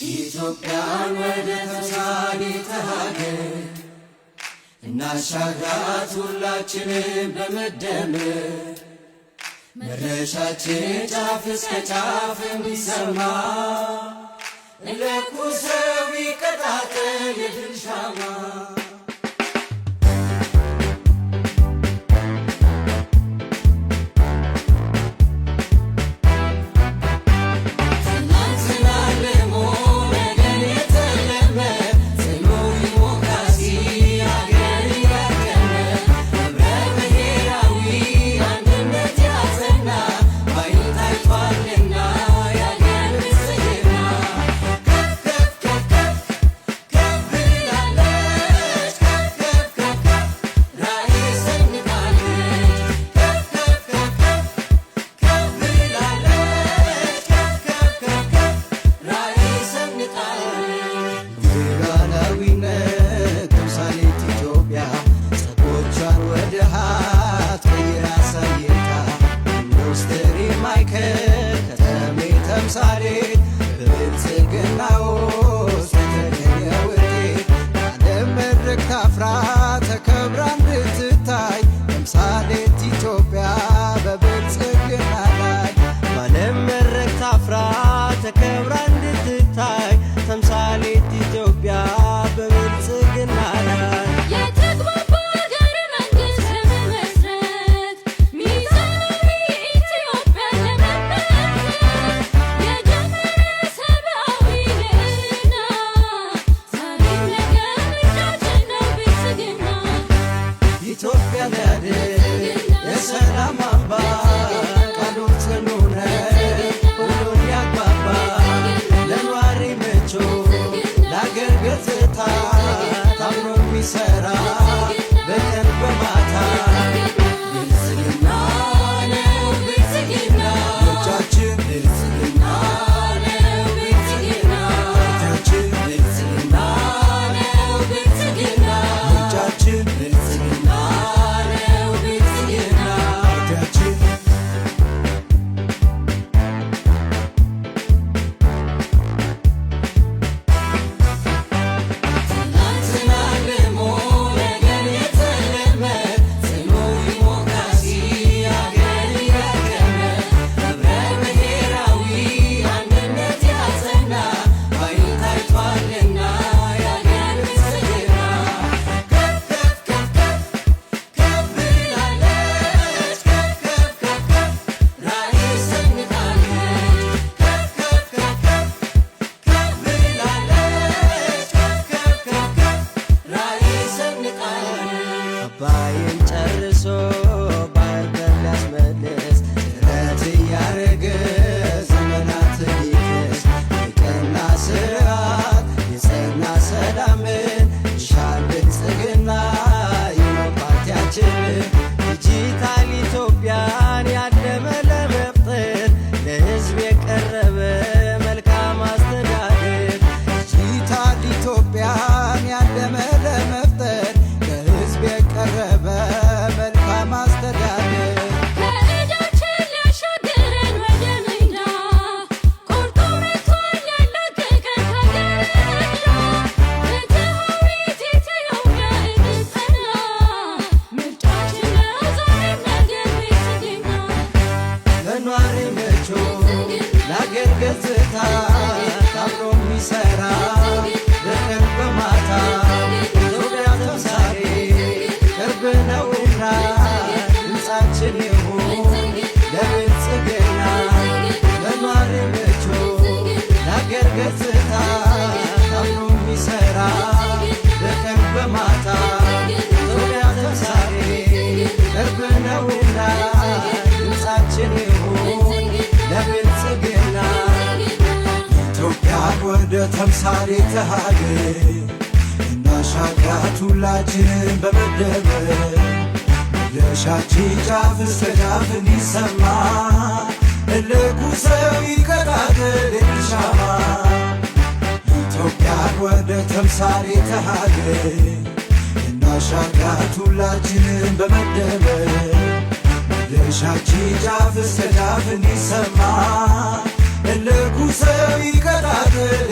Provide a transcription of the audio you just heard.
ኢትዮጵያን ወደ ተምሳሌተ ሀገር እናሻግራት ሁላችንም በመደመር፣ መድረሻችን ጫፍ እስከ ጫፍ እንዲሰማ፣ እንለኩሰው ይቀጣጠል የድል ሻማ። ትናንትና አልሞ ነገን የተለመ፣ ጽኑ ዲሞክራሲ አገር ያቀመ፣ ህብረ ብሔራዊ አንድነት ያጸና፣ ባይን ታይቷልና የአገር ብልጽግና። ከፍ ከፍ ከፍ ከፍ ከፍ ብላለች፣ ከፍ ከፍ ከፍ ከፍ ራዕይ ሰንቃለች። ከፍ ከፍ ከፍ ከፍ ከፍ ብላለች፣ ከፍ ከፍ ከፍ ከፍ ራዕይ ሰንቃለች። የሉዓላዊነት ተምሳሌት ኢትዮጵያ ጸጎቿን ወደ ሀብት ቀይራ አሳይታ፣ ኢንዱስትሪ ማዕከል ከተሜ ተምሳሌት፣ በብልጽግና ውስጥ የተገኘ ውጤት፣ በዓለም መድረክ ታፍራ ተከብራ እንድትታይ፣ ተምሳሌት ኢትዮጵያ በብልጽግና ላይ። በዓለም መድረክ ታፍራ ተከብራ እንድትታይ፣ ተምሳሌት ኢትዮጵያ በብልጽግና ላይ። የተግባባ ሀገረ መንግስት ለመመስረት፣ ሚዛናዊ ኢትዮጵያን ለመመልከት፣ የጀመረ ሰብአዊ ልዕልና፣ ዛሬም ነገም ምርጫችን ነው ብልጽግና። ኢትዮጵያ ሊያድን የሰላም አምባ፣ ቃሉ ጽኑ ነው ሁሉን ያግባባ፣ ለኗሪ ምቹ ለአገር ገጽታ፣ ታምኖ የሚሰራ በቀን በማታ። ብልጽግና ነው ብልጽግና። ምርጫችን ብልጽግና ነው ብልጽግና። ፓርቲያችን ብልጽግና ነው ብልጽግና። ምርጫችን ብልጽግና ነው ብልጽግና። ፓርቲያችን። ትናንትና አልሞ ነገን የተለመ፣ ጽኑ ዲሞክራሲ አገር ያቀመ፣ ህብረ ብሔራዊ አንድነት ያጸና፣ ባይን ታይቷልና የአገር ብልጽግና። ከፍ ከፍ ከፍ ከፍ ከፍ ብላለች፣ ከፍ ከፍ ከፍ ከፍ ራዕይ ሰንቃለች። ከፍ ከፍ ከፍ ከፍ ከፍ ብላለች፣ ከፍ ከፍ ከፍ ከፍ ራዕይ ሰንቃለች። አባይን ጨርሶ ባህር በር ሊያስመልስ ጥረት እያረገ ዘመናት ሊክስ፣ የቀና ስርዓት የጸና ሰላምን ይሻል ብልጽግና ይኸው ፓርቲያችን። ዲጂታል ኢትዮጵያን ያለመ ለመፍጠር፣ ለሕዝብ የቀረበ መልካም አስተዳደር። ዲጂታል ኢትዮጵያን ያለመ ለመፍጠር፣ ለሕዝብ የቀረበ መልካም አስተዳደር። ከዕዳችን ሊያሻግረን ወደ ምንዳ፣ ቆርጦ መጥቷል ሊያላቅቀን ከሀገር ዕዳ። ፍትሃዊት ኢትዮጵያ እንድትጸና፣ ምርጫችን ነው ዛሬም ነገም ብልጽግና። ለኗሪ ምቹ ለአገር ገጽታ፣ ታምኖ የሚሰራ በቀን በማታ፣ ኢትዮጵያ ተምሳሌ ቅርብ ነውና፣ ድምፃችን ይሁን ለብልጽግና። ለኗሪ ምቹ ለአገር ገጽታ፣ ታምኖ የሚሰራ በቀን በማታ፣ ኢትዮጵያ ተምሳሌ ቅርብ ነውና፣ ድምፃችን ይሁን ለብልጽግና። ኢትዮጵያን ወደ ተምሳሌተ ሀገር እናሻግራት ሁላችንም በመደመር፣ መድረሻችን ጫፍ እስከ ጫፍ እንዲሰማ፣ እልኩ ሰው ይቀጣጠል የድል ሻማ። ኢትዮጵያን ወደ ተምሳሌተ ሀገር እናሻግራት ሁላችንም በመደመር፣ መድረሻችን ጫፍ እስከ ጫፍ እንዲሰማ፣ እልኩ ሰው ይቀጣጠል።